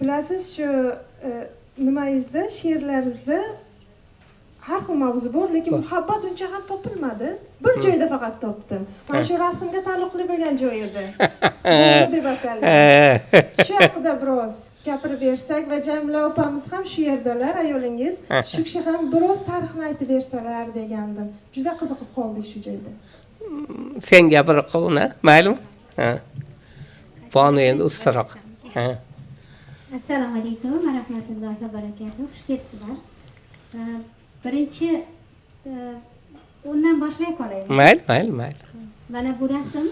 Bilasiz, shu nimangizda, she'rlaringizda har xil mavzu bor, lekin muhabbat uncha ham topilmadi. Bir joyda faqat topdim. Mana shu rasmga taalluqli bo'lgan joy edi. Deb atalgan. Shu haqida biroz gapirib bersak va Jamila opamiz ham shu yerdalar, ayolingiz. Shu kishi ham biroz tarixni aytib bersalar degandim. Juda qiziqib qoldik shu joyda. Sen gapirib qil uni, maylimi? Ha. Bonu endi ustaroq. Ha. Assalomu alaykum va rahmatullohi va barakatuh. Xush kelibsizlar. Birinchi undan boshlay qolaylik. Mayli, mayli, mayli. Mana bu rasm.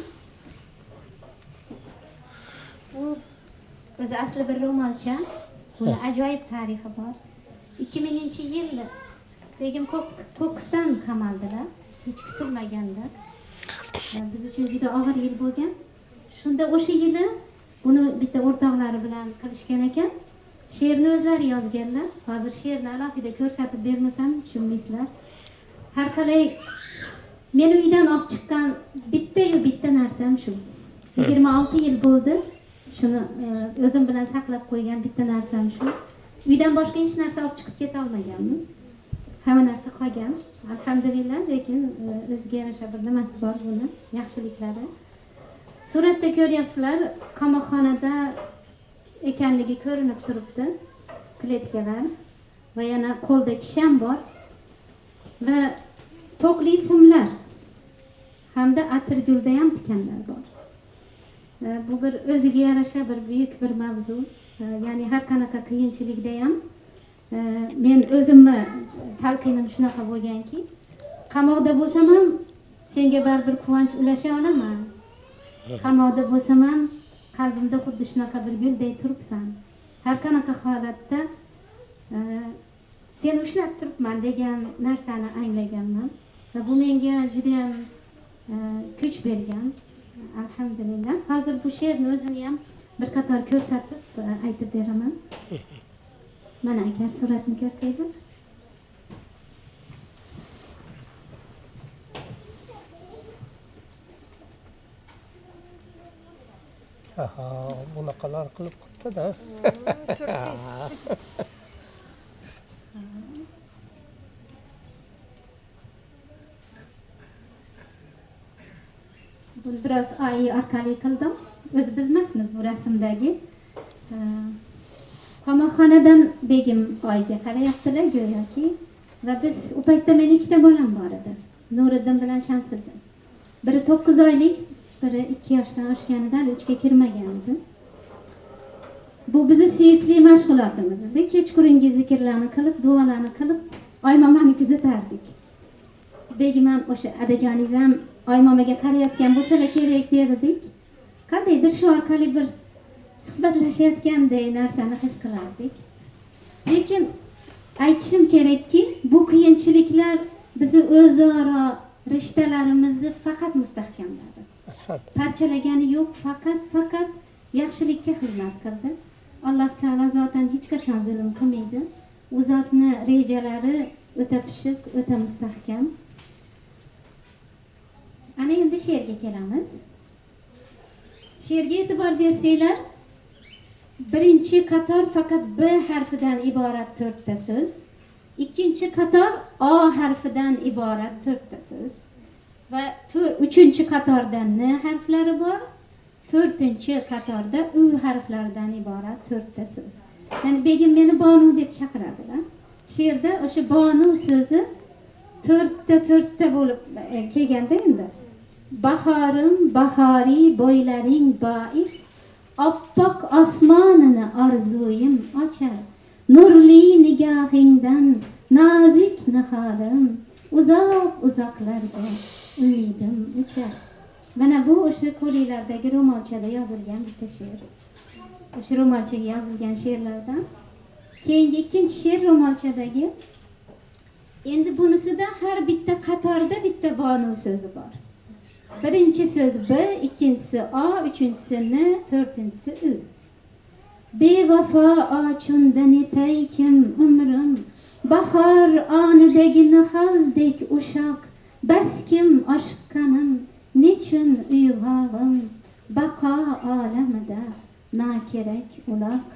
Bu o'zi asli bir ro'molcha. Buni ajoyib tarixi bor. 2000-yil begim Ko'kisdan qamaldilar. Hech kutilmaganda. Biz uchun juda og'ir yil bo'lgan. Shunda o'sha yili buni bitta o'rtoqlari bilan qilishgan ekan. She'rni o'zlari yozganlar. Hozir she'rni alohida ko'rsatib bermasam tushunmaysizlar. Har qalay meni uydan olib chiqqan bitta-yu bitta narsam shu. 26 yil bo'ldi. Shuni o'zim bilan saqlab qo'ygan bitta narsam shu. Uydan boshqa hech narsa olib chiqib keta olmaganmiz. Hamma narsa qolgan. Alhamdulillah, lekin o'ziga yarasha bir nimasi bor buni, yaxshiliklari. Suratda ko'ryapsizlar, qamoqxonada ekanligi ko'rinib turibdi. Kletkalar va yana qo'lda kishan bor va to'qli simlar hamda atirgulda ham tikanlar bor. Bu bir o'ziga yarasha bir buyuk bir mavzu. Ya'ni har qanaqa qiyinchilikda ham men o'zimni talqinim shunaqa bo'lganki, qamoqda bo'lsam ham senga baribir quvonch ulasha olaman. Qamoqda bo'lsam ham qalbimda xuddi shunaqa bir gulday turibsan. Har qanaqa holatda seni ushlab turibman degan narsani anglaganman va bu menga juda ham kuch bergan. Alhamdulillah. Hozir bu she'rni o'zini ham bir qator ko'rsatib aytib beraman. Mana agar suratni ko'rsanglar. Aha, bunaqalar qilib qilibdi-da. Syurpriz. Buni biroz AI orqali qildim. O'zi biz emasmiz bu rasmdagi. Qamoqxonadan begim oyga qarayaptilar go'yoki va biz u paytda meni ikkita bolam bor edi. Nuriddin bilan Shamsiddin. Biri 9 oylik, biri 2 yoshdan oshganidan hali 3ga kirmagan edi. Bu bizni suyukli mashg'ulotimiz edi. Kechqurungi zikrlarni qilib, duolarni qilib, oymomani kuzatardik. Begim ham o'sha adajoningiz ham oymomaga qarayotgan bo'lsalar kerak derdik. Qandaydir shu orqali bir suhbatlashayotganday narsani his qilardik. Lekin aytishim kerakki, bu qiyinchiliklar bizni o'zaro rishtalarimizni faqat mustahkamladi. Parchalagani yo'q, faqat yaxshilikka xizmat qildi. Alloh taolo zotan hech qachon zulm qilmaydi. U zotni rejalari o'ta pishiq, o'ta mustahkam. Ana endi she'rga kelamiz. She'rga e'tibor bersanglar, birinchi qator faqat B harfidan iborat 4 ta so'z, ikkinchi qator O harfidan iborat 4 ta so'z va uchinchi qatorda N harflari bor, to'rtinchi qatorda U harflaridan iborat 4 ta so'z. Ya'ni begim meni Bonu deb chaqiradilar. She'rda o'sha Bonu so'zi to'rtta bo'lib kelganda endi bahorim bahoriy bo'ylaring bois oppoq osmonini orzuyim ochar, nurli nigohingdan nozik niholim uzoq uzoqlarga umidim uchar. Mana bu o'sha qo'linglardagi ro'molchada yozilgan bitta she'r. O'sha ro'molchaga yozilgan she'rlardan. Keyingi ikkinchi she'r ro'molchadagi. Endi bunisida har bitta qatorda bitta bonu so'zi bor. Birinchi so'z B, ikkinchisi O, uchinchisi N, to'rtinchisi U. Bevafo ochunda netay kim umrim, bahor onidagi niholdek ushoq, bas kim oshiqqanim, nechun uyg'og'im, baqo olamida nokerak uloq.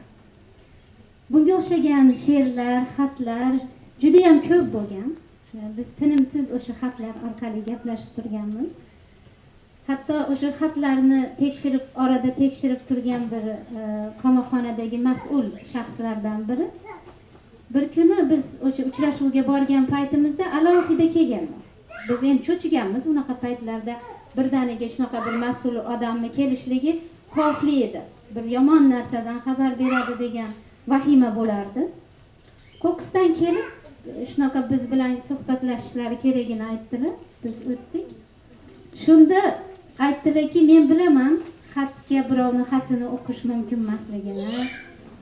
Bunga o'xshagan she'rlar, xatlar judayam ko'p bo'lgan. Biz tinimsiz o'sha xatlar orqali gaplashib turganmiz. Hatto o'sha xatlarni tekshirib, orada tekshirib turgan bir qamoqxonadagi mas'ul shaxslardan biri bir kuni biz o'sha uchrashuvga borgan paytimizda alohida kelganlar. Biz endi cho'chiganmiz, unaqa paytlarda birdaniga shunaqa bir mas'ul odamni kelishligi xavfli edi. Bir yomon narsadan xabar beradi degan vahima bo'lardi. Qo'qqisdan kelib shunaqa biz bilan suhbatlashishlari keragini aytdilar. Biz o'tdik. Shunda aytdilarki, men bilaman xatga birovni xatini o'qish mumkin emasligini,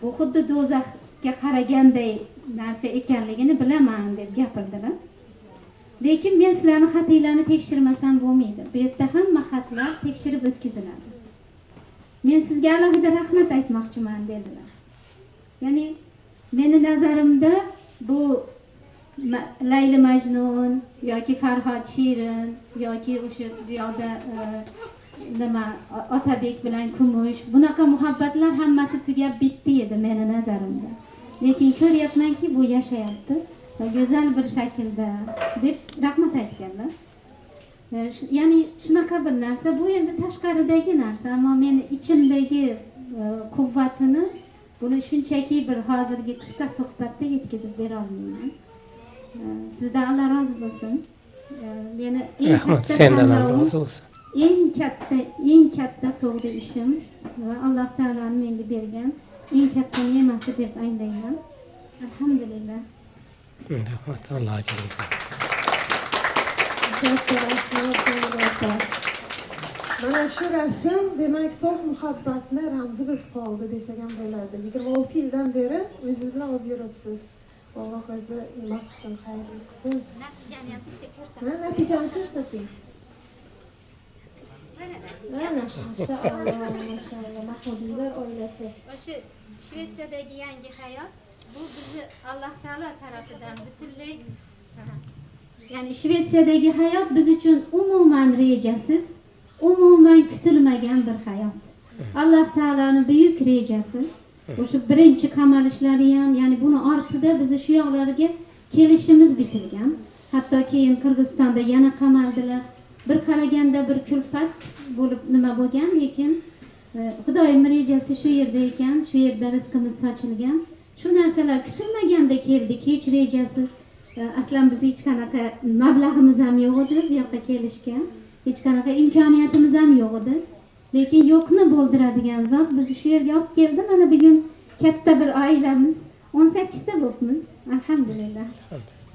bu xuddi do'zaxga qaraganday narsa ekanligini bilaman deb gapirdilar. Lekin men sizlarni xatinglarni tekshirmasam bo'lmaydi. Bu yerda hamma xatlar tekshirib o'tkaziladi. Men sizga alohida rahmat aytmoqchiman dedilar. Ya'ni meni nazarimda bu Layli Majnun yoki Farhod Shirin yoki o'sha bu yoqda nima Otabek bilan Kumush, bunaqa muhabbatlar hammasi tugab bitdi edi meni nazarimda. Lekin ko'ryapmanki, bu yashayapti va go'zal bir shaklda deb rahmat aytganlar. Ya'ni shunaqa bir narsa, bu endi tashqaridagi narsa, ammo meni ichimdagi quvvatini buni shunchaki bir hozirgi qisqa suhbatda yetkazib bera olmayman. Sizdan Alloh rozi bo'lsin. Meni eng Rahmat, katta sendan ham tanlovim, rozi bo'lsin. eng katta, eng katta to'g'ri ishim va Alloh taoloni menga bergan eng katta ne'mati deb anglayman. Alhamdulillah. Rahmat, Alloh ajringizni bersin. Katta rahmat, Jamila opa. Mana shu rasm demak sof muhabbatni ramzi bo'lib qoldi desak ham bo'ladi. 26 yildan beri o'zingiz bilan olib yuribsiz. Alloh o'zi nima qilsin, xayrli qilsin. Natijani ham bitta Ha, natijani ko'rsating. Mana, mashalloh, mashalloh, Mahmudiylar oilasi. O'sha Shvetsiyadagi yangi hayot bu bizni Alloh taolo tarafidan butunlay, ya'ni Shvetsiyadagi hayot biz uchun umuman rejasiz, umuman kutilmagan bir hayot. Alloh taoloni buyuk rejasi. O'sha birinchi qamalishlari ham, ya'ni buni ortida bizni shu yoqlarga kelishimiz bitilgan. Hatto keyin Qirg'izistonda yana qamaldilar. Bir qaraganda bir kulfat bo'lib nima bo'lgan, lekin Xudoyim rejasi shu yerda ekan, shu yerda rizqimiz sochilgan. Shu narsalar kutilmaganda keldik, hech rejasiz. Aslan biz hech qanaqa mablag'imiz ham yo'q edi bu yoqqa kelishga. Hech qanaqa imkoniyatimiz ham yo'q edi. Lekin yo'qni bo'ldiradigan zot bizni shu yerga olib keldi. Mana bugun katta bir oilamiz, 18 ta bo'libmiz. Alhamdulillah. Alhamdulillah.